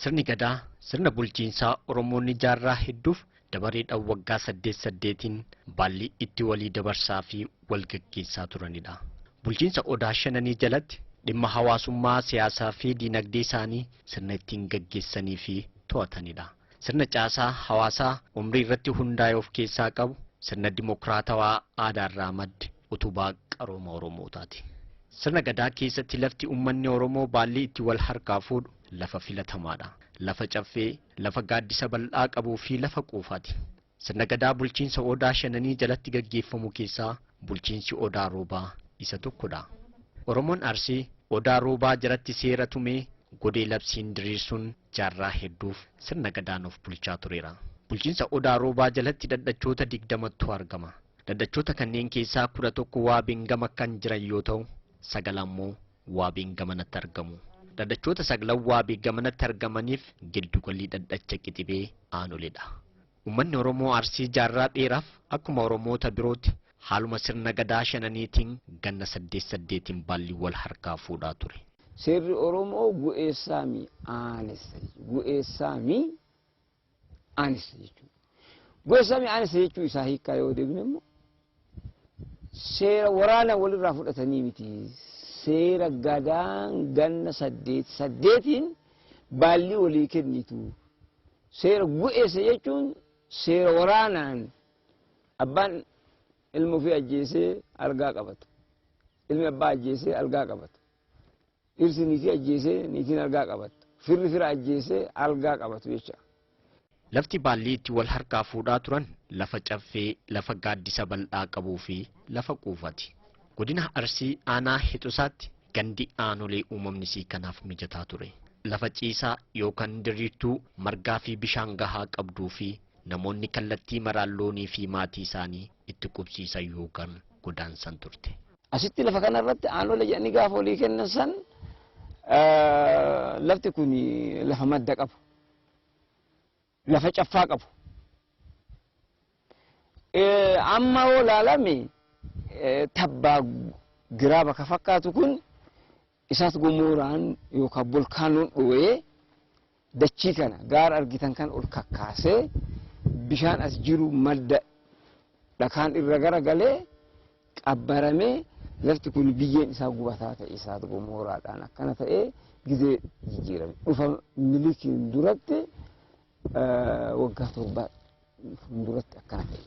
Sirni Gadaa sirna bulchiinsaa Oromoonni jaarraa hedduuf dabareedhaan waggaa saddeet saddeetiin baallii itti walii dabarsaa fi wal gaggeessaa turanidha. Bulchiinsa Odaa Shananii jalatti dhimma hawaasummaa, siyaasaa fi diinagdee isaanii sirna ittiin gaggeessanii fi to'atanidha. Sirna caasaa hawaasaa umrii irratti hundaa'e of keessaa qabu, sirna dimokiraatawaa aadaarraa madde, utubaa qarooma Oromootaati. Sirna Gadaa keessatti lafti uummanni Oromoo baallii itti wal harkaa fuudhu lafa filatamaadha. Lafa caffee, lafa gaaddisa bal'aa qabuu fi lafa quufaati. Sirna Gadaa bulchiinsa Odaa Shananii jalatti gaggeeffamu keessaa bulchiinsi Odaa Roobaa isa tokkodha. Oromoon Arsii Odaa Roobaa jalatti seera tumee godee labsiin diriirsuun jaarraa hedduuf sirna Gadaan of bulchaa tureera. Bulchiinsa Odaa Roobaa jalatti dhaddachoota 20tu argama. Dhaddachoota kanneen keessaa 11 Waabeen gama kan jiran yoo ta'u, 9 ammoo Waabeen gamanatti argamu. Dhaddachoota 9 Waabee gamanatti argamaniif giddugalli dhaddacha Qixibee Aanoleedha. Uummanni Oromoo Arsii jaarraa dheeraaf akkuma Oromoota birootti haaluma sirna Gadaa shananiitiin ganna saddeet saddeetiin baallii wal harkaa fuudhaa ture. Seerri Oromoo gu'eessaami aanessa, gu'eessaami aanessa jechuudha. Gu'eessaami aanessa jechuu isaa hiikkaa yoo deebine immoo seera waraana walirraa fudhatanii miti. Seera Gadaan ganna saddeet saddeetiin baallii walii kennitu. Seera gu'eessa jechuun seera waraanaan abbaan ilma ofii ajjeesee algaa qabatu. Ilmi abbaa ajjeesee algaa qabatu. Dhirsi niitii ajjeesee niitiin algaa qabattu. Firri fira ajjeesee algaa qabatu jecha. Lafti baallii itti wal harkaa fuudhaa turan lafa caffee, lafa gaaddisa bal'aa qabuu fi lafa quufati. Godina Arsii aanaa Hexosaatti gandi Aanolee uumamni isii kanaaf mijataa ture. Lafa ciisaa yookaan diriirtuu margaa fi bishaan gahaa qabduu fi namoonni kallattii maraan loonii fi maatii isaanii itti qubsiisan yookaan godaansan turte. Asitti lafa kanarratti Aanolee jedhanii gaafa olii kennan san lafti kun lafa madda qabu. Lafa caffaa qabu. Amma yoo ilaalame tabbaa giraaba ka fakkaatu kun isaas gomooraan yookaan volkaanoon dho'ee dachii kana gaara argitan kan ol kakkaasee bishaan as jiru madda dhakaan irra garagalee qabbaramee lafti kun biyyeen isaa gubataa ta'e isaas gomooraadhaan akkana ta'ee gizee jijjiirame. Dhufa Minilikiin duratti waggaa 7 duratti akkana ta'e.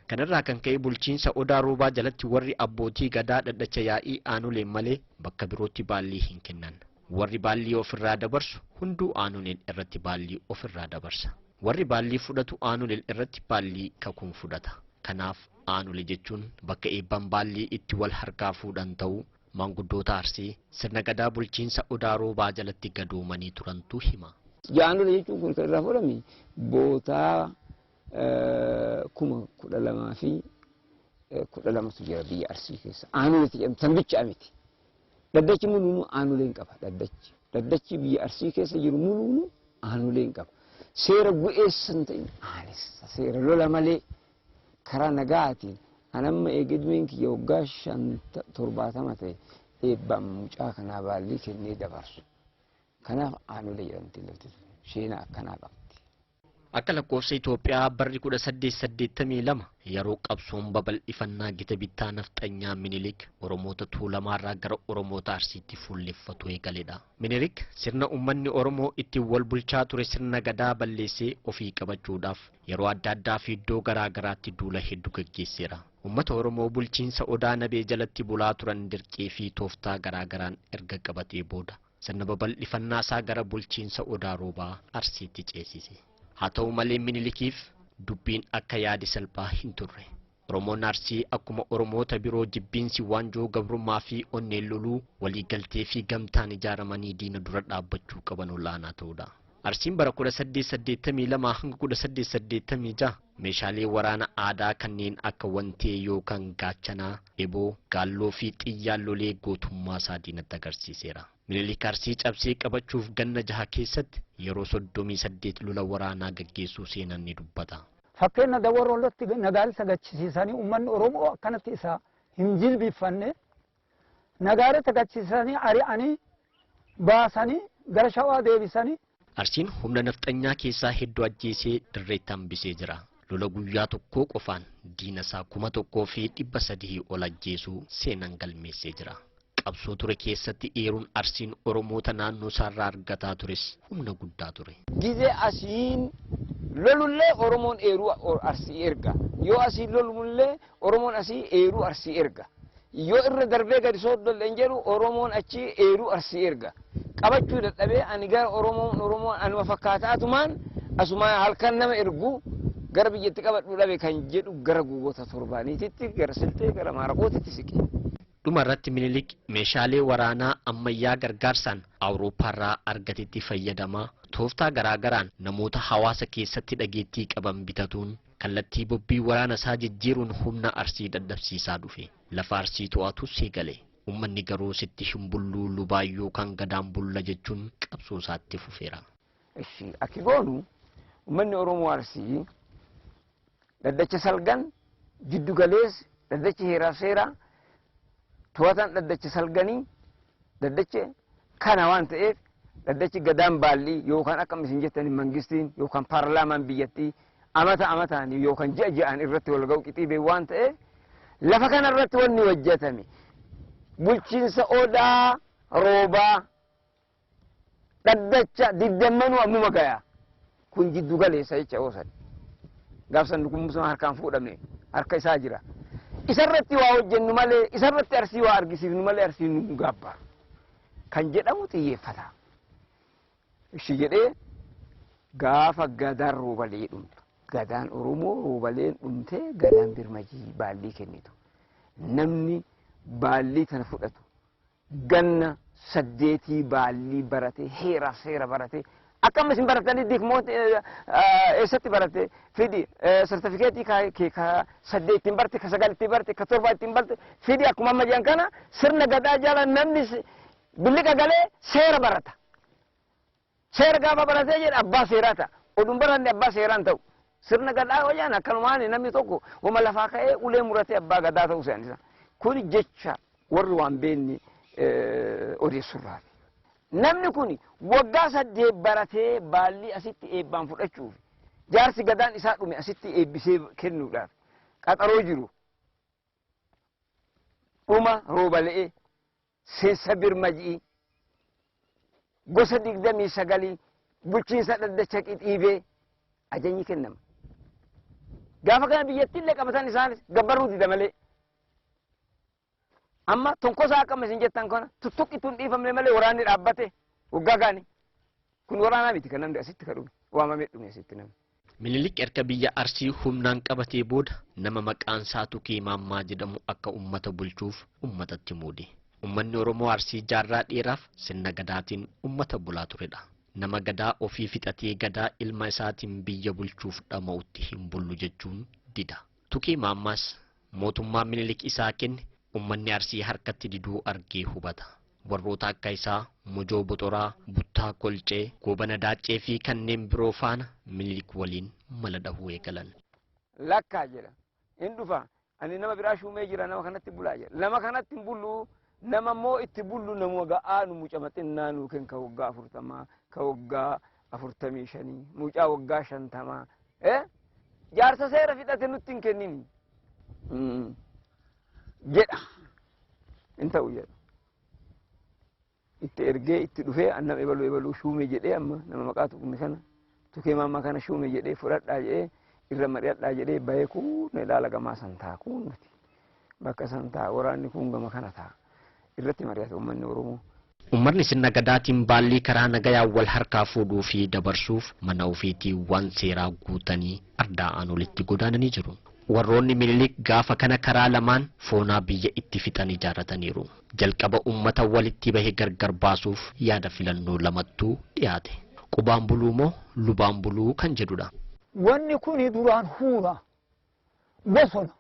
Kanarraa kan ka'e bulchiinsa Odaa Roobaa jalatti warri abbootii Gadaa dhaddacha yaa'ii Aanoleen malee bakka birootti baallii hin kennan. Warri baallii ofirraa dabarsu hunduu Aanoleen irratti baallii ofirraa dabarsa. Warri baallii fudhatu Aanoleen irratti baallii kakuun fudhata. Kanaaf Aanolee jechuun bakka eebbaan baallii itti wal harkaa fuudhan ta'uu maanguddoota Arsii sirna Gadaa bulchiinsa Odaa Roobaa jalatti gadoomanii turantu hima. Aanolee jechuun kun kan irraa fudhame bootaa 12,012tu jira biyya Arsii keessa. Aanoleetti jedhamu sanbicha miti. Dhaddachi muluunu Aanolee hin qaba. Dhaddachi. Dhaddachi biyya Arsii keessa jiru muluunu Aanolee hin qaba. Seera gu'eessa hin ta'in aanessa. Seera lola malee karaa nagaatiin anamma eegidmeen kiyya waggaa 70 ta'e eebbaan mucaa kanaa baallii kennee dabarsu. Kanaaf Aanolee jedhamti lafti sun. Sheenaa akkanaa qabdi. Akka lakkoofsa Itoophiyaa barri 1882 yeroo qabsoon babal'ifannaa gita bittaa nafxanyaa Minilik Oromoota Tuulamaarraa gara Oromoota Arsiitti fuulleffatu eegaledha. Minilik sirna uummanni Oromoo ittiin wal bulchaa ture sirna Gadaa balleessee ofii qabachuudhaaf yeroo adda addaa fi iddoo garaa garaatti duula hedduu gaggeesseera. Uummata Oromoo bulchiinsa Odaa Nabee jalatti bulaa turan dirqii fi tooftaa garaa garaan erga qabatee booda sirna babal'ifannaa isaa gara bulchiinsa Odaa Roobaa Arsiitti ceesise. Haa ta'u malee Minilikiif dubbiin akka yaade salphaa hin turre. Oromoon Arsii akkuma Oromoota biroo jibbiinsi waanjoo gabrummaa fi onneen loluu waliigaltee fi gamtaan ijaaramanii diina dura dhaabbachuu qaban olaanaa ta'udha. Arsiin bara 1882 hanga 1886 meeshaalee waraana aadaa kanneen akka wantee yookaan gaachanaa, eboo, gaalloo fi xiyyaan lolee gootummaa isaa diinatti agarsiiseera. Minilik Arsii cabsee qabachuuf ganna 6 keessatti yeroo 38 lola waraanaa gaggeessuu seenan ni dubbata. Fakkeenya Dawarroollotti nagaalisa gachisiisanii uummanni Oromoo akkanatti isa hin jilbiiffanne nagaalisa gachisiisanii ari'anii baasanii gara Shawaa deebisanii. Arsiin humna nafxanyaa keessaa hedduu ajjeesee dirreetti hambisee jira. Lola guyyaa tokkoo qofaan diina isaa 1300 ol ajjeesuu seenaan galmeessee jira. Qabsoo ture keessatti eeruun Arsiin Oromoota naannoo isaarraa argataa tures humna guddaa ture. Gizee asiin lolullee Oromoon eeruu Arsii erga. Yoo asiin lolullee Oromoon asii eeruu Arsii erga. Yoo irra darbee gadi sooddollee hin jedhu Oromoon achi eeruu Arsii erga. Qabachuu dadhabee ani gara Oromoon Oromoon anuma fakkaataatumaan asuma halkan nama ergu gara biyyatti qabadhu dhabe kan jedhu gara gugoota torbaaniititti gara Siltee gara Maaraqootitti siqe. Dhuma irratti Minilik meeshaalee waraanaa ammayyaa gargaarsaan Awurooppaarraa argatetti fayyadamaa tooftaa garaagaraan namoota hawaasa keessatti dhageettii qaban bitatuun kallattii bobbii waraana isaa jijjiiruun humna Arsii dadhabsiisaa dhufe. Lafa Arsii to'atus eegale. Uummanni garuu sitti hin bulluu lubaayyuu kan gadaan bulla jechuun qabsoo isaatti fufeera. Ishi akki goonu uummanni Oromoo Arsii dhaddacha salgan jiddu galees dhaddacha heeraaf seeraa to'atan dhaddacha salganii dhaddacha kana waan ta'eef dhaddachi gadaan baallii yookaan akkam isin jettanii mangistiin yookaan paarlaamaan biyyattii amata amataan yookaan ji'a ji'aan irratti wal ga'u qixiibee waan ta'eef lafa kana irratti wanni hojjetame bulchiinsa odaa roobaa dhaddacha digdammanuu ammuma gaya kun jiddu galeessa jecha oosan gaafsan nukumsuma harkaan fuudhame harka isaa jira. Isarratti waa hojjennu malee isarratti Arsii waa argisiifnu malee Arsiin nu gaabba kan jedhamu xiyyeeffata. Ishi jedhee gaafa gadaan roobalee dhumtu gadaan Oromoo roobaleen dhumtee gadaan birmajii baallii kennitu namni baallii kana fudhatu ganna 8 baallii barate heera seera barate akkam isin baratanii dikmoota eessatti barate fidi sartifikeetii kee ka 8 ittiin barte ka 9 ittiin barte ka 7 ittiin barte fidi akkuma amma jedhan kana sirna gadaa jala namni billiqa galee seera barata. Seera gaafa baratee jedha abbaa seeraa ta'a. Oduun baranne abbaa seeraan ta'u. Sirna gadaa hojjaan akkanumaan namni tokko wama lafaa ka'ee ulee muratee abbaa gadaa ta'uu isaanii. Kun jecha warri waan beekne odeessurraa. Namni kun waggaa 8 baratee baallii asitti eebbaan fudhachuuf jaarsi gadaan isaa dhume asitti eebbisee kennuudhaaf qaxaroo jiru. Dhuma roobala'ee seensa birmajii gosa 29 bulchiinsa dhaddacha qixiibee ajajni kennama. Gaafa kana biyyattii illee qabatan isaanis gabbaruu dida malee. Amma tonkosaa akkam isin jettan kana tuttuqqituun dhiifamne malee waraanni dhaabbate waggaa gaani. Kun waraanaa miti kan namni asitti kan dhume waamamee dhume asitti namni. Minilik erga biyya Arsii humnaan qabatee booda nama maqaan isaa Tukee Maammaa jedhamu akka uummata bulchuuf uummatatti muude. Uummanni Oromoo Arsii jaarraa dheeraaf sirna gadaatiin uummata bulaa turedha. Nama gadaa ofii fixatee gadaa ilma isaatiin biyya bulchuuf dhama'utti hin bullu jechuun dida. Tukee Maammaas mootummaa Minilik isaa kenne uummanni Arsii harkatti diduu argee hubata. Warroota akka isaa Mojoo Boxoraa, Buttaa Kolcee, Goobana Daaccee fi kanneen biroo faana Minilik waliin mala dhahuu eegalan. Lakkaa jedha. Hin dhufa. Ani nama biraa shuumee jira nama kanatti bulaa jira. Nama kanatti hin bullu nama immoo itti bullu nama ga'aa nu mucama xinnaa nuu kenna ka waggaa 40 ka waggaa 45 mucaa waggaa 50 jaarsa seera fixate nutti hin kennini jedha. Hin ta'u jedha. Itti ergee itti dhufee annam ebaluu ebaluu shuume jedhee amma nama maqaa tuqne kana Tukee Maammaa kana shuume jedhee fudhadhaa jedhee irra mari'adhaa jedhee bahee kun ilaala gamaa san ta'a kun nuti bakka san ta'a waraanni kun gama kana ta'a irratti mari'ate uummanni Oromoo. Uummanni sirna gadaatiin baallii karaa nagayaan wal harkaa fuudhuu fi dabarsuuf mana ofiitii waan seeraa guutanii ardaa'aan walitti godaananii jiru. Warroonni Minilik gaafa kana karaa lamaan foonaa biyya itti fixan ijaarrataniiru. Jalqaba uummata walitti bahe gargar baasuuf yaada filannoo lamattuu dhiyaate. Qubaan buluu moo lubaan buluu kan jedhudha. Wanni kun duraan huura bosona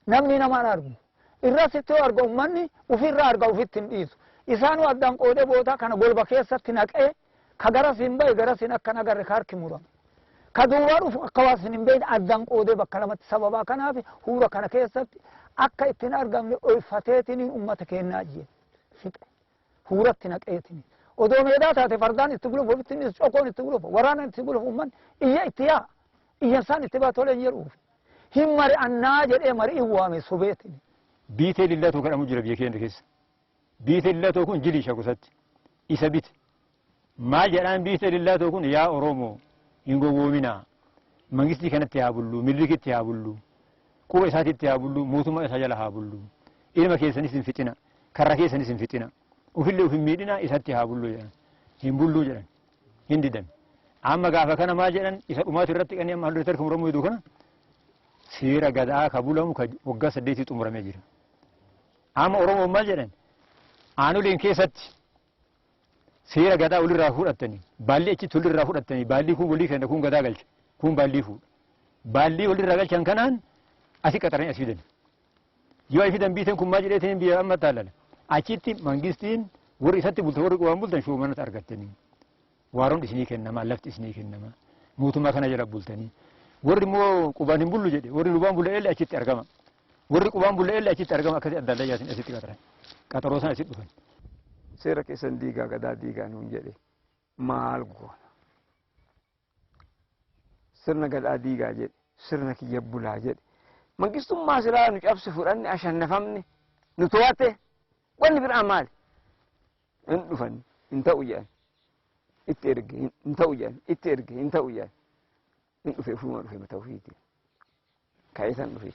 namni namaan argu irratti yoo arga uummanni ofirraa arga ofitti hin dhiisu. Isaanuu addaan qoodee bootaa kana golba keessatti naqee ka garasiin bahe garasiin akka nagarre ka harki murame. Ka duubaa dhufu akka waan hin beekne addaan qoodee bakka lamatti sababaa kanaaf huura kana keessatti akka ittiin argamne oolfateetiin uummata kennaa jee fixe. Huuratti naqeetiin. Odoo meedaa taate fardaan itti gulufu, ofitti inni cokoon itti gulufu, waraanaan itti gulufu, uummanni iyya itti yaa. Iyyansaan itti baa tolee hin jedhuuf. Hin mari'annaa jedhee mari'ii waame sobeetiin. Biitee lillatoo kadhamu jira biyya keenya keessa. Biitee lillatoo kun jili isha gosatti. Isa bite. Maal jedhaan biitee lillatoo kun yaa Oromoo hin gowwoominaa. Mangistii kanatti haa bullu, Minilikitti haa bullu, quba isaatitti haa bullu, mootummaa isaa jala haa bullu. Ilma keessanis hin fixina, karra keessanis hin fixina. Ufillee uf hin miidhina isatti haa bullu jedhan. Hin bulluu jedhan. Hin didan. Amma gaafa kana maal jedhan isa dhumaatu irratti qanii amma halluu tarka muramuu jedhu kana seera gadaa ka bulamu ka waggaa 8 xumuramee jira. Amma Oromoon maal jedhan aanoleen keessatti seera gadaa walirraa fudhatanii baalli achitti walirraa fudhatanii baalli kun walii kenna kun gadaa galcha kun baallii fuudha. Baallii walirraa galchan kanaan asi qaxaranii as fidan. Yoo as fidan biiteen kun maal jedheetiin biyya amma taalala. Achitti mangistiin warri isatti bultan warri qubaan bultan shoomanata argattanii. Waaroon isinii kennama lafti isinii kennama mootummaa kana jala bultanii. Warri immoo qubaan hin bullu jedhe warri lubaan bulla illee achitti argama. Warri qubaan bulla illee achitti argama akkasii adda addaa jaasin asitti qaxaran. Qaxaroo sana asitti dhufan. Seera keessan diigaa gadaa diigaa nuun jedhe maal goona? Sirna gadaa diigaa jedhe sirna kiyya bulaa jedhe mangistummaa silaa nu cabsi fudhanne ashannafamne nu to'ate wanni biraa maali? Hin dhufan hin ta'u jedhan itti erge hin ta'u jedhan itti erge hin ta'u jedhan hin dhufe ofuma dhufe mata ofiiti ka'ee san dhufe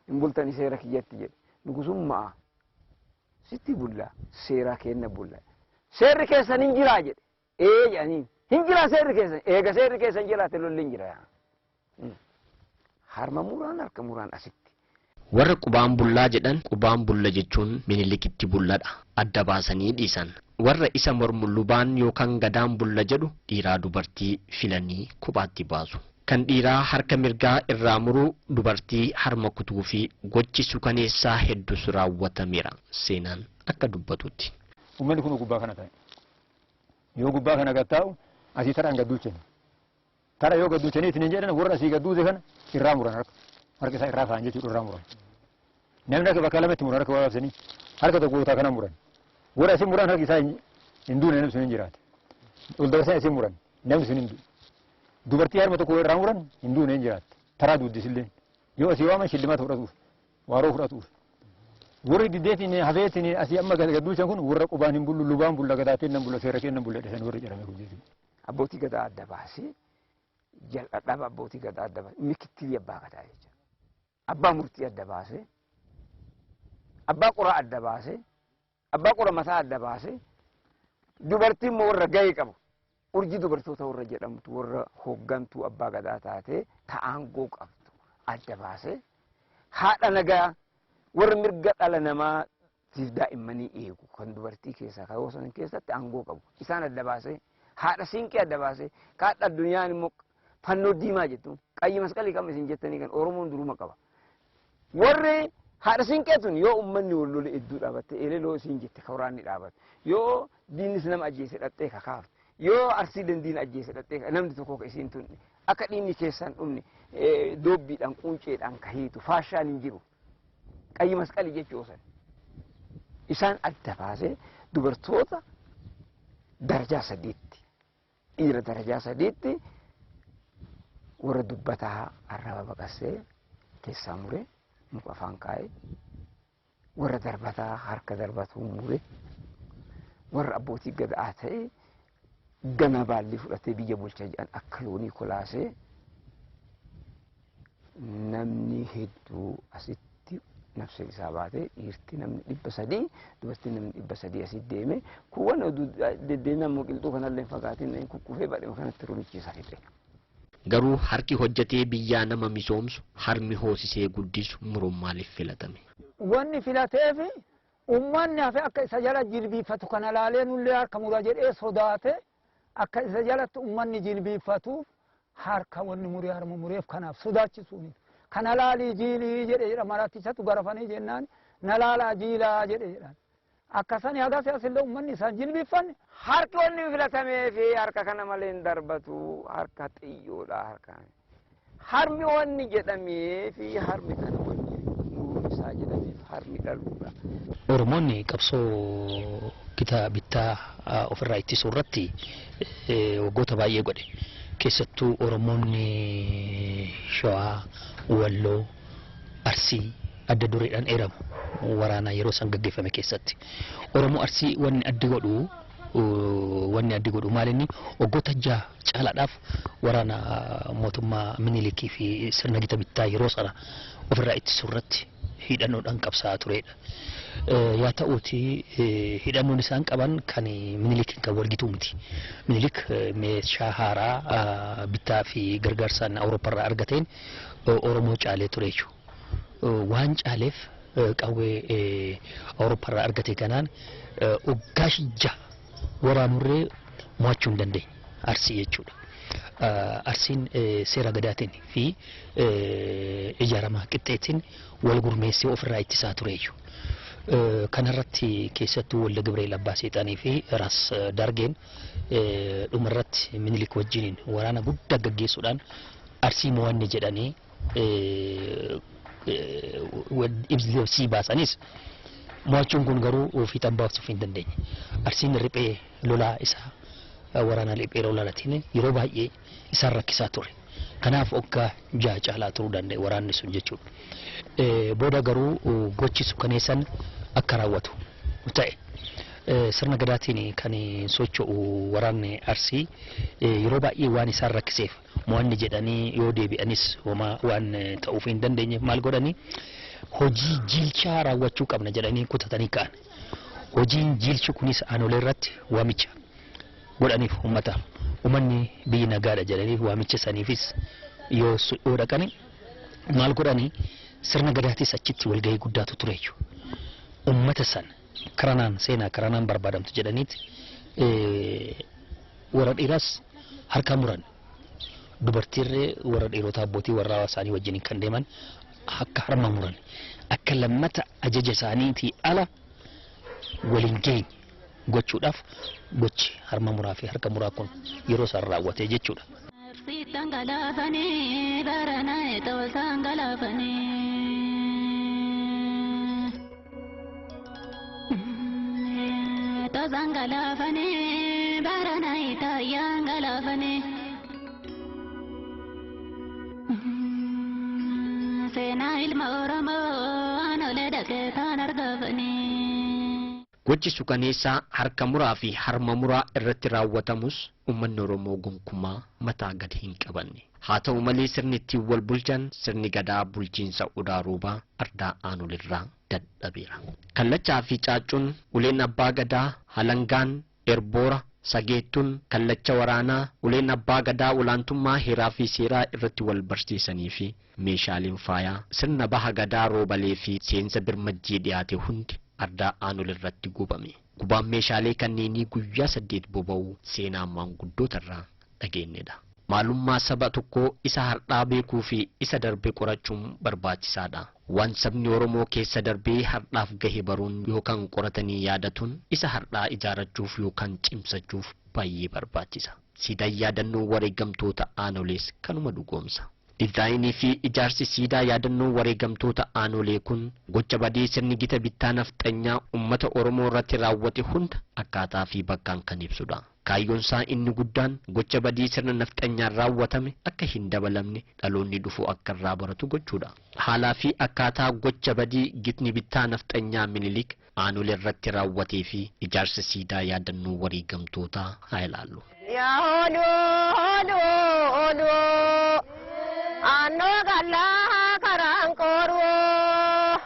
hin bultani seera kiyyatti jedhe nugusummaa sitti bulla seera kenna bulla seerri keessan hin jiraa jedhe ee jedhaniin hin jiraa seerri keessan eega seerri keessan jiraate lolli hin jira harma muraan harka muraan asitti. Warra qubaan bullaa jedhan qubaan bulla jechuun Minilikitti bulladha. Adda baasanii dhiisan. Warra isa mormu lubaan yookaan gadaan bulla jedhu dhiiraa dubartii filanii kophaatti baasu. Kan dhiiraa harka mirgaa irraa muruu dubartii harma kutuu fi gochi sukaneessaa hedduus raawwatameera. Seenaan akka dubbatutti. Uummanni kun gubbaa kana taa'e. Yoo gubbaa kana gad taa'u asii taraan gad duuchani. Tara yoo gad duuchanii ittiin jedhan warra asii gad duute kana irraa muran harka. Harka isaa irraa ka'an jechuudha irraa muran. Namni akka bakka lamatti muran harka waraabsanii harka tokko gootaa kana muran. Warra asii muran harki isaa hin duune namni sun hin jiraate. Ol dabarsanii asii muran namni sun hin du'u. Dubartii harma tokko irraa muran hin duune hin jiraatte. Taraa duuddisillee. Yoo asii waaman shillimaata fudhatuuf waaroo fudhatuuf. Warri diddeetiin hafeetiin asii amma gad duuchan kun warra qubaan hin bullu lubaan bulla gadaatiin nan bulla seera kennan bulla dhisan warri jedhame kun jechuudha. Abbootii gadaa adda baasee jal'adhaaba abbootii gadaa adda baasee mikittii abbaa gadaa jecha. Abbaa murtii adda baasee abbaa qoraa adda baasee abbaa qora mataa adda baasee dubartiin immoo warra gahee qabu urjii dubartoota warra jedhamtu warra hooggantuu abbaa gadaa taatee ta'aangoo qabdu adda baasee haadha nagaa warra mirga dhala namaatiif daa'immanii eegu kan dubartii keessaa kan osoo keessatti aangoo qabu isaan adda baasee haadha siinqee adda baasee kaadha addunyaan immoo fannoo diimaa jettu qayyi masqalii kam isin jettanii kan Oromoon duruma qaba. Warri haadha siinqee tun yoo uummanni wal lole iddoo dhaabatte eeleloo isin jette ka waraanni dhaabate yoo diinnis nama ajjeese dhattee kakaafte yoo arsii dandiin ajjeese dhattee namni tokko ka isiin tun akka dhiinni keessaan dhumne doobbiidhaan quncee,dhaan ka hiitu faashaan hin jiru. Qayyi masqalii jechuu osan. Isaan adda baasee dubartoota darajaa sadiitti dhiira darajaa sadiitti warra dubbataa arraba baqassee keessaa muree muka afaan kaa'ee warra darbataa harka darbatuu muree warra abbootii gadaa ta'e gana baallii fudhatee biyya bulcha jedhan akka loonii kolaasee namni hedduu asitti nafsa isaa baatee dhiirti namni 300 dubartiin namni 300 asitti deeme kuuwwan deddeebiin ammoo qilxuu kanallee hin fagaatiin kukkufee badhee kanatti rumichiisa fixe. Garuu harki hojjetee biyyaa nama misoomsu harmi hoosisee guddisu muruun maaliif filatame? Wanni filateefi uummanni hafe akka isa jala jilbiifatu kana laalee nullee harka mura jedhee sodaate akka isa jalatti uummanni jilbiifatuuf harka wanni muree harma mureef kanaaf sodaachisuuni. Kana laalii jiilii jedhe jedha maraattichatu garafanii jennaan na laalaa jiilaa jedhe jedhan. Akkasani hagas asillee uummanni isaan jilbiiffanne. Harki wanni filatamee fi harka kana malee hin darbatu harka xiyyoodha harka. Harmi wanni jedhamee fi harmi kana wanni muruun isaa jedhameef harmi dhaluudha. Oromoonni qabsoo gita bittaa ofirraa ittisuu irratti waggoota baay'ee godhe. Keessattuu Oromoonni Shawaa, Walloo, Arsii adda dureedhaan eeramu waraana yeroo san gaggeeffame keessatti. Oromoo Arsii wanni addi godhu maal inni waggoota 6 caalaadhaaf waraana mootummaa Minilikii fi sirna gita bittaa yeroo sana ofirraa ittisuu irratti hidhannoodhaan qabsaa'aa turedha. Yaa ta'uuti hidhannoon isaan qaban kan Minilikiin kan walgituu miti. Minilik meeshaa haaraa bittaa fi gargaarsaan Awurooppaarraa argateen Oromoo caalee ture jechuudha. Waan caaleef qawwee Awurooppaarraa argate kanaan waggaa 6 waraanurree mo'achuu hin dandeenye Arsii jechuudha. Arsiin seera gadaatiin fi ijaarama qixxeetiin wal gurmeessee ofirraa ittisaa ture jechuudha. Kanarratti keessattuu Walda Gibreel Abbaa Seexanii fi Raas Dargeen dhumarratti Minilik wajjiniin waraana guddaa gaggeessuudhaan Arsii mo'anne jedhanii ibsii baasanis mo'achuun kun garuu fiixan baasuuf hin dandeenye. Arsiin riphee lolaa isaa waraana riphee lolaatiin yeroo baay'ee isaan rakkisaa ture. Kanaaf waggaa 6 caalaa turuu danda'e waraanni sun jechuudha. Booda garuu gochi suukaneessan akka raawwatu ta'e. Sirna gadaatiin kan socho'u waraanni Arsii yeroo baay'ee waan isaan rakkiseef mo'anni jedhanii yoo deebi'anis homaa waan ta'uuf hin dandeenyeef maal godhanii hojii jiilchaa raawwachuu qabna jedhanii kutatanii ka'an. Hojiin jiilchi kunis aanolee irratti waamicha godhaniif uummataaf. Uummanni biyyi nagaadha jedhanii waamicha saniifis yoo dhaqani maal godhanii sirna gadaatis achitti walgahii guddaatu ture jechuudha. Uummata sana karanaan seenaa karanaan barbaadamtu jedhaniiti warra dhiiraas harka muran dubartiirree warra dhiirota abbootii warra isaanii wajjin kan deeman akka harma muran akka lammata ajaja isaaniitii ala waliin geenye gochuudhaaf gochi harma muraa fi harka muraa kun yeroo isaan raawwate jechuudha. Seenaa ilma Oromoo aanolee dhaqee taan argafanii. Gochi suukaneessaa harka muraa fi harma muraa irratti raawwatamus uummanni Oromoo gonkumaa mataa gad hin qabanne. Haa ta'u malee sirni ittiin wal bulchan sirni gadaa bulchiinsa Odaa Roobaa ardaa aanolirraa dadhabeera. Kallachaa fi caaccuun uleen abbaa gadaa halangaan erboora sageettuun kallacha waraanaa uleen abbaa gadaa olaantummaa heeraa fi seeraa irratti wal barsiisanii fi meeshaaleen faayaa sirna baha gadaa roobalee fi seensa birmajjii dhiyaate hundi ardaa aanol irratti gubame. Gubaan meeshaalee kanneenii guyyaa 8 boba'uu seenaa maanguddoota irraa dhageenyedha. Maalummaa saba tokkoo isa har'aa beekuu fi isa darbe qorachuun barbaachisaadha. Waan sabni Oromoo keessa darbee har'aaf gahe baruun yookaan qoratanii yaadatuun isa har'aa ijaarrachuuf yookaan cimsachuuf baay'ee barbaachisa. Siidaan yaadannoo wareegamtoota aanolees kanuma dhugoomsa. Dizaayinii fi ijaarsi siidaa yaadannoo wareegamtoota aanolee kun gocha badii sirni gita bittaa nafxanyaa uummata Oromoo irratti raawwate hunda akkaataa fi bakkaan kan ibsudha. Kaayyoon isaa inni guddaan gocha badii sirna nafxanyaan raawwatame akka hin dabalamne dhaloonni dhufu akka irraa baratu gochuudha. Haalaa fi akkaataa gocha badii gitni bittaa nafxanyaa Minilik aanolee irratti raawwatee fi ijaarsa siidaa yaadannoo wareegamtootaa haa ilaallu. Annoo gallaa karaan qoruu.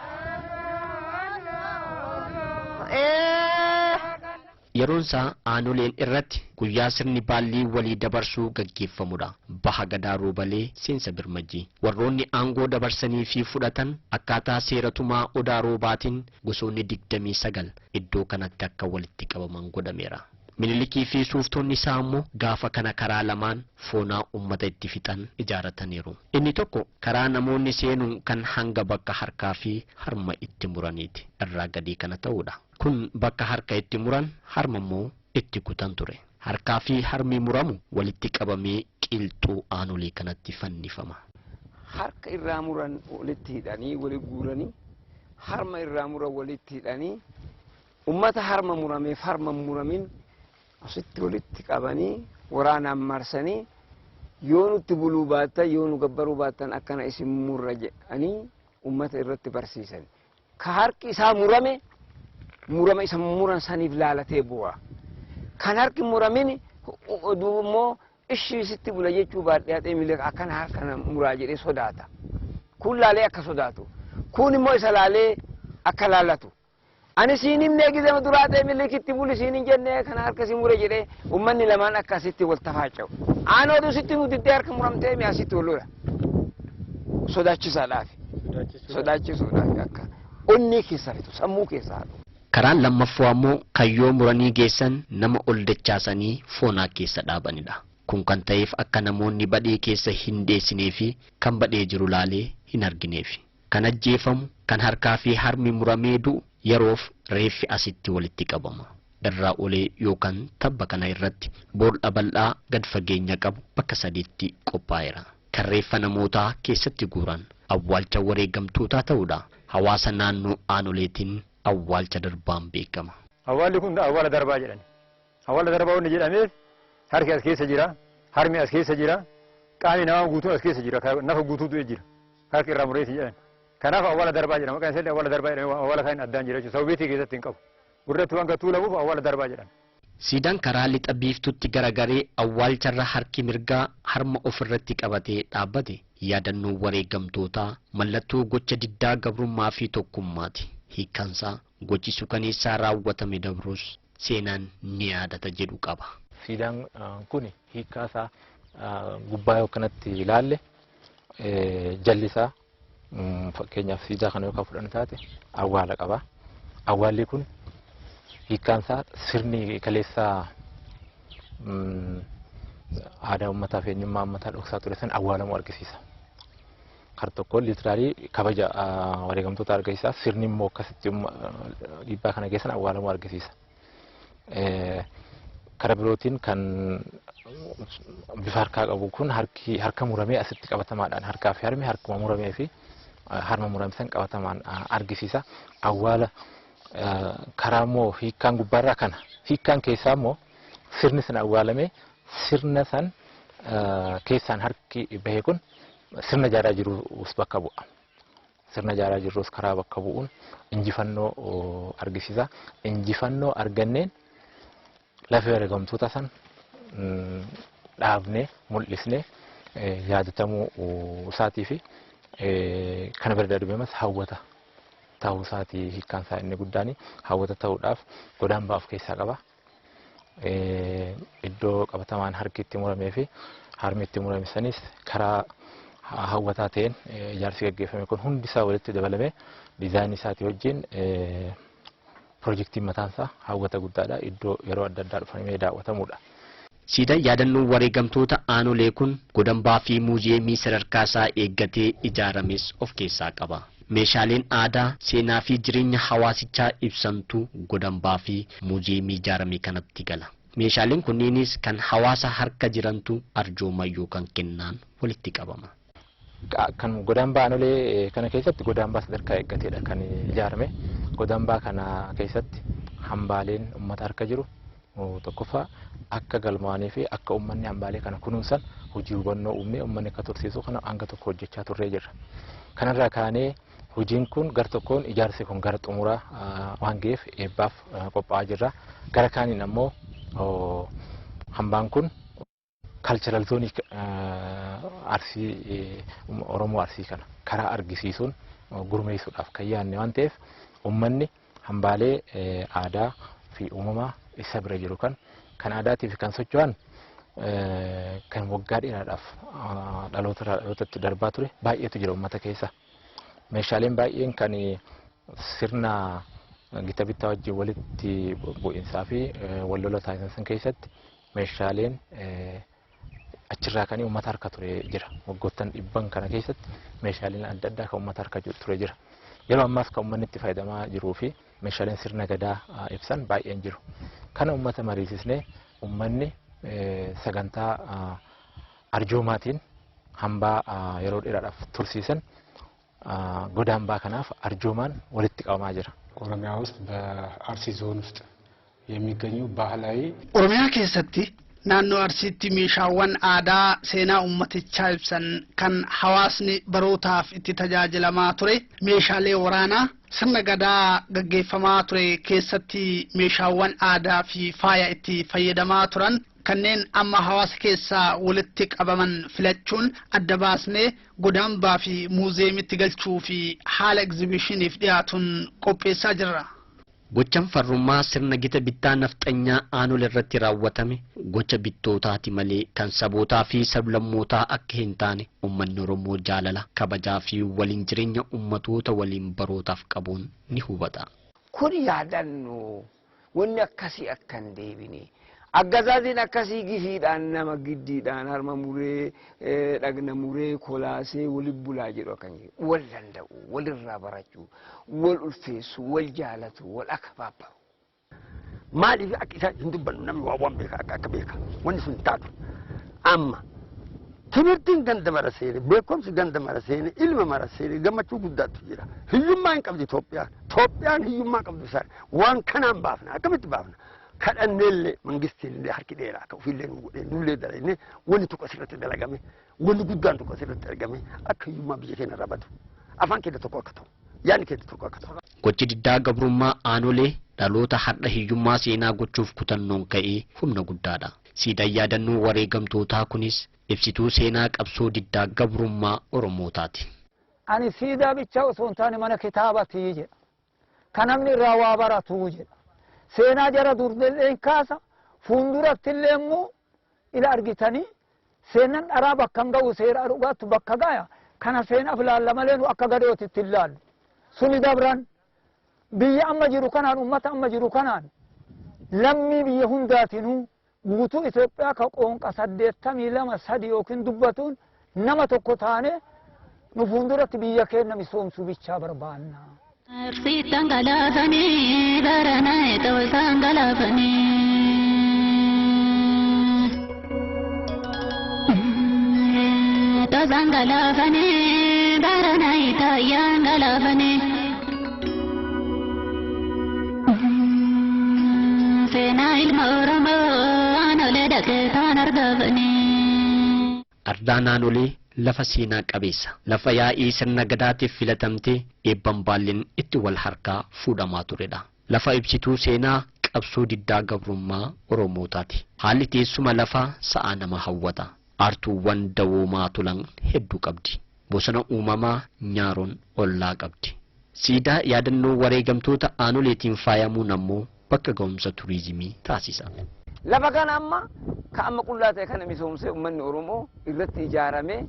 Yeroon isaa aanoleen irratti guyyaa sirni baallii walii dabarsuu gaggeeffamudha. Baha gadaa roobalee seensa birmajjii. Warroonni aangoo dabarsanii fi fudhatan akkaataa seera tumaa odaa roobaatiin gosoonni 29 iddoo kanatti akka walitti qabaman godhameera. Minilikii fi suuftonni isaa immoo gaafa kana karaa lamaan foonaa uummata itti fixan ijaarrataniiru. Inni tokko karaa namoonni seenuun kan hanga bakka harkaa fi harma itti muraniiti. Irraa gadii kana ta'uudha. Kun bakka harka itti muran harma immoo itti kutan ture. Harkaa fi harmi muramu walitti qabamee qilxuu aanolee kanatti fannifama. Harka irraa muran walitti hidhanii wali guuranii Harma irraa muran walitti hidhanii ummata harma murameef harma muramin asitti walitti qabanii waraanaan marsanii yoo nutti buluu baattan yoo nu gabbaruu baattan akkana isin murra jedhanii ummata irratti barsiisan. Ka harki isaa murame murama isa muran saniif laalatee bu'a. Kan harki muramin duuba immoo ishii sitti bula jechuu baadhee haxee miila akkana harka muraa jedhee sodaata. Kun laalee akka sodaatu. Kun immoo isa laalee akka laalatu. Ani siin himnee gizema duraa ta'e milikitti buli siin hin jenne kana harka si mure jedhee ummanni lamaan akka asitti wal tafaaca'u. Aan oduu sitti mudiddee harka muramtee mi asitti wal lola. Sodaachisaadhaaf. Sodaachisuudhaaf akka onnee keessa fitu sammuu keessa haadhu. Karaan lammaffaa ammoo kayyoo muranii geessan nama ol dachaasanii foonaa keessa dhaabanidha. Kun kan ta'eef akka namoonni badhee keessa hin deessinee fi kan badhee jiru laalee hin argineef. Kan ajjeefamu, kan harkaa fi harmi muramee du'u yeroof reeffi asitti walitti qabama. Irraa olee yookaan tabba kana irratti bool'a bal'aa gad fageenya qabu bakka sadiitti qophaa'eera. Kan reeffa namootaa keessatti guuran awwaalcha wareegamtootaa ta'uudha. Hawaasa naannoo aanoleetiin awwaalcha darbaan beekama. Awwaalli kun awwaala darbaa jedhani. Awwaala darbaa wanni jedhameef harki as keessa jira, harmi as keessa jira, qaamni namaa guutuun as keessa jira, nafa guutuu du'e jira. Harki irraa mureeti jedhan. Kanaaf awwaala darbaa jedhama. Maqaan isaallee awwaala darbaa jedhama. Awwaala kan addaan jira jechuudha. Sababii keessatti hin qabu. Gurratti waan tuulamuuf awwaala darbaa jedhama. Siidaan karaa lixa biiftuutti garagaree awwaalcharra harki mirgaa harma ofirratti qabatee dhaabbate yaadannoo wareegamtootaa mallattoo gocha diddaa gabrummaa fi tokkummaati. Hiikkansaa gochi sukaneessaa raawwatame dabrus seenaan ni yaadata jedhu qaba. Siidaan kun hiikkaasaa gubbaa yoo kanatti ilaalle jallisaa fakkeenyaaf siidaa kana yookaan fudhannu taate awwaala qaba. Awwaalli kun hiikkaansaa sirni kaleessaa aadaa uummataa fi eenyummaa uummataa dhoksaa ture san awwaalamuu argisiisa. Kar tokkoon liitiraalii kabaja wareegamtoota argisiisa. Sirni immoo akkasitti dhiibbaa kana keessan awwaalamuu argisiisa. Kara birootiin kan bifa harkaa qabu kun harki harka muramee asitti qabatamaadhaan harkaa fi harmi harkuma muramee fi harma murame san qabatamaan argisiisa. Awwaala karaa immoo hiikkaan gubbaarraa kana. Hiikkaan keessaa immoo sirni san awwaalamee sirna san keessaan harki bahe kun sirna jaaraa jirus bakka bu'a. Sirna jaaraa jirus karaa bakka bu'uun injifannoo argisiisa. Injifannoo arganneen lafee wareegamtoota san dhaabnee mul'isnee yaadatamuu isaatii fi kana bira darbeemas hawwata ta'uu isaatii hiikkaan isaa inni guddaan hawwata ta'uudhaaf godaambaa of keessaa qaba. Iddoo qabatamaan harki itti muramee fi harmi itti murame sanis karaa hawwataa ta'een ijaarsi gaggeeffame kun hundi isaa walitti dabalamee diizaayinii isaatii wajjin piroojeektiin mataan isaa hawwata guddaadha. Iddoo yeroo adda addaa dhufamee daawwatamudha. Siidaan yaadannoo wareegamtoota aanolee kun godambaa fi muuziyeemii sadarkaa isaa eeggatee ijaarames of keessaa qaba. Meeshaaleen aadaa, seenaa fi jireenya hawaasichaa ibsantu godambaa fi muuziyeemii ijaarame kanatti gala. Meeshaaleen kunneenis kan hawaasa harka jirantu arjooma yookaan kennaan walitti qabama. Kan godambaa aanolee kana keessatti godambaa sadarkaa eeggateedha kan ijaarame. Godambaa kana keessatti hambaaleen uummata harka jiru tokkoffaa akka galmaanii fi akka uummanni hambaalee kana kunuunsan hojii hubannoo uumee uummanni akka tursiisu kana hanga tokko hojjechaa turree jirra. Kanarraa kaanee hojiin kun gar tokkoon ijaarsi kun gara xumuraa waan ga'eef eebbaaf qophaa'aa jirra. Gara kaaniin ammoo hambaan kun kalcharal zoonii Arsii Oromoo Arsii kana karaa argisiisuun gurmeessuudhaaf kan yaadne waan ta'eef uummanni hambaalee aadaa fi uumamaa isa bira jiru kan aadaatii fi kan socho'an kan waggaa dheeraadhaaf dhaloota irraa dhalootatti darbaa ture baay'eetu jira uummata keessa. Meeshaaleen baay'een kan sirna gita bittaa wajjin walitti bu'iinsaa fi wal lola taasisan san keessatti meeshaaleen achirraa kan uummata harka ture jira. Waggoottan dhibban kana keessatti meeshaaleen adda addaa kan uummata harka ture jira. Yeroo ammaas kan uummanni itti fayyadamaa jiruu fi meeshaaleen sirna gadaa ibsan baay'een jiru. Kana uummata mariisisnee uummanni sagantaa arjoomaatiin hambaa yeroo dheeraadhaaf tursiisan Godaambaa kanaaf arjoomaan walitti qabamaa jira. ኦሮሚያ ውስጥ በአርሲ ዞን ውስጥ የሚገኙ ባህላዊ Oromiyaa keessatti naannoo Arsiitti meeshaawwan aadaa seenaa uummatichaa ibsan kan hawaasni barootaaf itti tajaajilamaa ture, meeshaalee waraanaa sirna gadaa gaggeeffamaa ture keessatti meeshaawwan aadaa fi faaya itti fayyadamaa turan kanneen amma hawaasa keessaa walitti qabaman filachuun adda baasnee godaambaa fi muuzeemitti galchuu fi haala egzibishiniif dhiyaatuun qopheessaa jirra. Gochaan farrummaa sirna gita bittaa nafxanyaa Aanolee irratti raawwatame gocha bittootaati malee kan sabootaa fi sablammootaa akka hin taane uummanni Oromoo jaalala, kabajaa fi waliin jireenya uummatoota waliin barootaaf qabuun ni hubata. Kun yaadannoo wanni akkasii akka hin deebine. Aggazaaziin akkasii gifiidhaan nama giddiidhaan harma muree, dhagna muree, kolaasee waliin bulaa jedhu akkan jedhu. Wal danda'u, walirraa barachuu, wal ulfeessu, wal jaalatu, wal akabaabbaru. Maaliif akka isaan hin dubbannu? Namni waa waan beeka akka beeka wanni sun taatu. Amma timirtiin ganda mara seene, beekumsi ganda mara seene, ilma mara seene, gammachuu guddaatu jira. Hiyyummaa hin qabdu Itoophiyaan. Itoophiyaan hiyyummaa qabdu isaan waan kanaan baafna. Akkamitti baafna? Kadhanneellee mangistiillee harki dheeraa akka ofiillee nu godhee nullee dalagne, wanni tokko asirratti dalagame, wanni guddaan tokko asirratti argame, akka hiyyummaa biyya keenya irraa badu, afaan keenya tokko akka ta'u, yaadni keenya tokko akka ta'u. Gochi diddaa gabrummaa Aanolee dhaloota har'a hiyyummaa seenaa gochuuf kutannoon ka'ee humna guddaadha. Siidaan yaadannoo wareegamtootaa kunis ibsituu seenaa qabsoo diddaa gabrummaa Oromootaati. Ani siidaa bichaa osoo hin taane mana kitaabatii jedha. Kan namni irraa waa baratuu jedha. Seenaa jara durdelleen kaasa, fuuldurattillee immoo ila argitanii seenaan dharaa bakka hin ga'u, seera dhugaattu bakka gaya. Kana seenaaf laalla malee nu akka gadootitti hin laallu. Suni dabran biyya amma jiru kanaan, uummata amma jiru kanaan, lammii biyya hundaatinuu guutuu Itoophiyaa ka qoonqa 82 3 yookiin dubbatuun nama tokko taane nu fuulduratti biyya keenya misoomsuu bichaa barbaanna. Arsii dhangalaafanii baranaa ta'uu isaan galaafanii. Ta'uu galaafanii baranaa itaayyaan galaafanii. Seenaa ilma Oromoo Aanolee dhaqee taan argafanii. Ardaan Aanolee lafa seenaa qabeessa, lafa yaa'ii sirna gadaatiif filatamtee eebban baalleen itti wal harkaa fuudhamaa turedha. Lafa ibsituu seenaa qabsoo diddaa gabrummaa Oromootaati. Haalli teessuma lafaa sa'a nama hawwata. Aartuuwwan dawoomaa tolan hedduu qabdi. Bosona uumamaa nyaaroon ollaa qabdi. Siidaa yaadannoo wareegamtoota Aanoleetiin faayamuun ammoo bakka ga'umsa turizimii taasisa. Lafa kana amma ka amma qullaa ta'e kana misoomsee uummanni Oromoo irratti ijaaramee,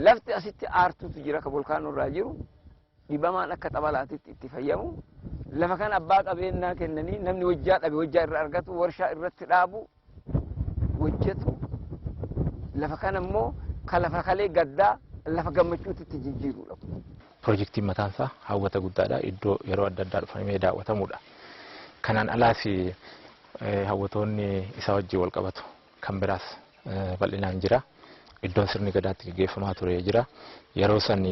lafti asitti aartuutu jira ka volkaanoo irraa jiru dhibamaan akka xabalaatitti itti fayyamu, lafa kana abbaa qabeenyaa kennanii namni hojjaa dhabe hojjaa irra argatu, warshaa irratti dhaabu, hojjetu, lafa kana immoo ka lafa kalee gaddaa lafa gammachuutti itti jijjiirudha. Pirojektiin mataan isaa hawwata guddaadha. Iddoo yeroo adda addaa dhufanii daawwatamudha. Kanaan alaas hawwatoonni isaa wajjin wal qabatu kan biraas bal'inaan jira. Iddoon sirni gadaatti gaggeeffamaa ture jira. Yeroo san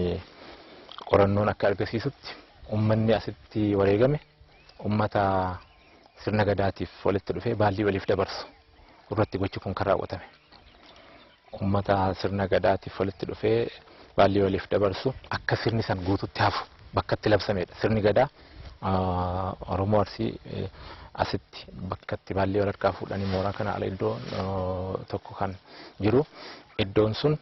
qorannoon akka agarsiisutti uummanni asitti wareegame uummata sirna gadaatiif walitti dhufee baallii waliif dabarsu irratti gochi kun kan raawwatame. Uummata sirna gadaatiif walitti dhufee baallii waliif dabarsu akka sirni san guututti hafu bakka itti labsamedha. Sirni gadaa Oromoo Arsii asitti bakka itti baallii wal harkaa fuudhanii mooraa kana ala iddoo tokko kan jiru, iddoon sun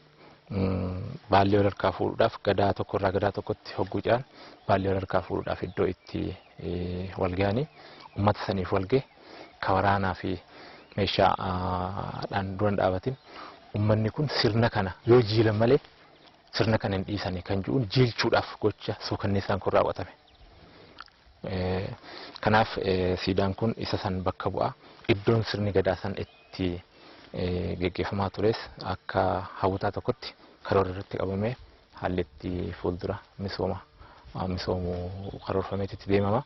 baallii wal harkaa fuudhuudhaaf gadaa tokko irraa gadaa tokkotti hogguu ce'an baallii wal harkaa fuudhuudhaaf iddoo itti wal ga'anii uummata saniif wal ga'e ka waraanaa fi meeshaadhaan dura hin dhaabatin, uummanni kun sirna kana yoo jiilan malee sirna kana hin dhiisanii kan jiruun jiilchuudhaaf gocha suukanneessaan kun raawwatame. Kanaaf siidaan kun isa san bakka bu'a. Iddoon sirni gadaa san itti geggeeffamaa tures akka hawwataa tokkotti karoora irratti qabamee haalli itti fuuldura misooma misoomuu karoorfameetu itti deemama.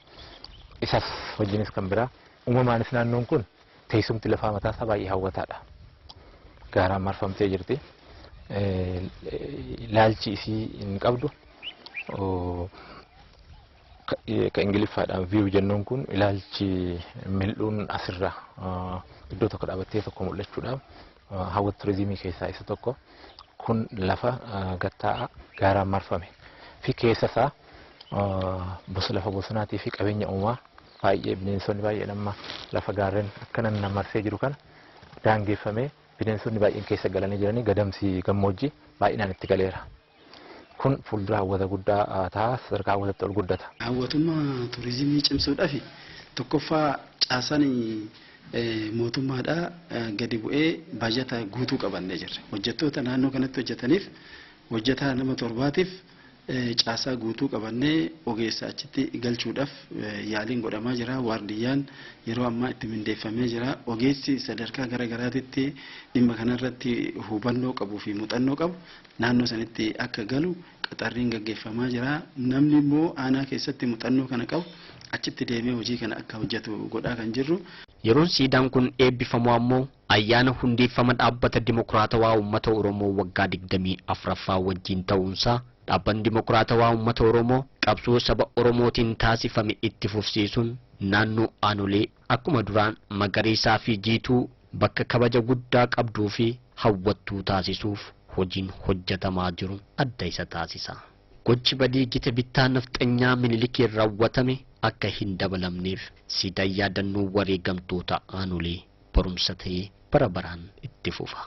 Isas wajjinis kan biraa uumamaanis naannoon kun teessumti lafaa mataa isaa baay'ee hawwataadha. Gaaraan marfamtee jirti. Laalchi isii hin qabdu. Ka Ingiliffaadhaan view jennuun kun ilaalchi mil'uun asirra iddoo tokko dhaabattee tokko mul'achuudhaaf hawwata turizimii keessaa isa tokko. Kun lafa gatta'aa gaaraan marfame fi keessa isaa lafa bosonaatii fi qabeenya uumaa baay'ee bineensonni baay'een amma lafa gaarreen akka nan marsee jiru kana daangeffamee bineensonni baay'een keessa galanii jiranii gadamsi gammoojjii baay'inaan itti galeera. Kun fuuldura hawwata guddaa ta'a, sadarkaa hawwatatti ol guddata. Hawwatummaa turizimii cimsuudhaaf tokkoffaa caasaan mootummaadhaa gadi bu'ee baajata guutuu qabannee jirra. Hojjettoota naannoo kanatti hojjetaniif hojjetaa nama 7tiif caasaa guutuu qabannee ogeessa achitti galchuudhaaf yaaliin godhamaa jira. Waardiyyaan yeroo ammaa itti mindeeffamee jira. Ogeessi sadarkaa gara garaatitti dhimma kanarratti hubannoo qabuu fi muuxannoo qabu naannoo sanitti akka galu qaxarriin gaggeeffamaa jira. Namni immoo aanaa keessatti muuxannoo kana qabu achitti deemee hojii kana akka hojjetu godhaa kan jirru. Yeroon siidaan kun eebbifamu ammoo ayyaana hundeeffama dhaabbata Dimokiraatawaa Uummata Oromoo waggaa 24ffaa wajjin ta'uunsaa dhaabbanni Dimokiraatawaa Uummata Oromoo qabsoo saba Oromootiin taasifame itti fufsiisuun naannoo aanolee akkuma duraan magariisaa fi jiituu bakka kabaja guddaa qabduu fi hawwattuu taasisuuf hojiin hojjetamaa jiru adda isa taasisa. Gochi badii gita bittaa nafxanyaa Minilikiin raawwatame akka hin dabalamneef siidaan yaadannoo wareegamtoota aanolee barumsa ta'ee bara baraan itti fufa.